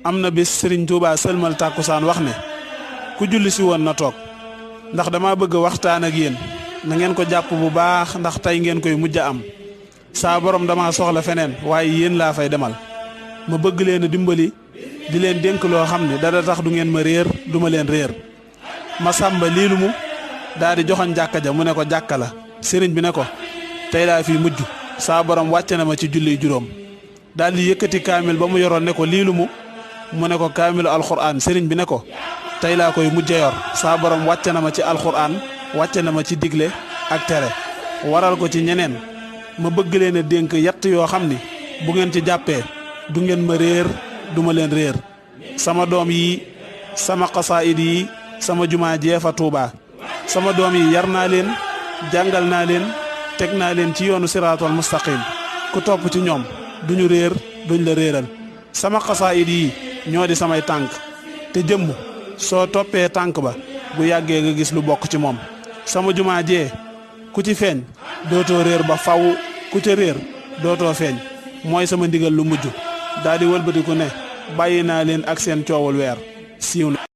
am na bis Serigne Touba sëlmal tàkkusaan wax ne ku julli si woon na toog ndax dama bëgg waxtaan ak yéen na ngeen ko jàpp bu baax ndax tey ngeen koy mujj a am saa borom dama soxla feneen waaye yéen laa fay demal ma bëgg leen a dimbali di leen dénk loo xam ne dara tax du ngeen ma réer du ma leen réer ma sàmba liilu mu daal di joxoñ jàkka ja mu ne ko jàkka la sëriñ bi ne ko tey laa fi mujj saa borom wàcce na ma ci julli juróom daal di yëkkati kaamil ba mu yoroon ne ko liilu mu ne ko kaamilu alxuraan sëriñ bi ne ko tey laa koy mujj yor saa borom wàcce na ma ci alxuraan wàcce na ma ci digle ak tere waral ko ci ñeneen ma bëgg leen a dénk yett yoo xam ni bu ngeen ci jàppee du ngeen ma réer du ma leen réer sama doom yi sama xasaayid yi sama jumaa jeefa Tuuba sama doom yi yar naa leen jàngal naa leen teg naa leen ci yoonu siraatal mustaqim ku topp ci ñoom duñu réer duñ la réeral sama xasaayid yi ñoo di samay tànk te jëmm soo toppee tànk ba bu yàggee nga gis lu bokk ci moom sama jumaa jee ku ci feeñ dootoo réer ba faw ku ca réer dootoo feeñ mooy sama ndigal lu mujj daal di wëlbatiku ne bàyyi naa leen ak seen coowul weer siiw na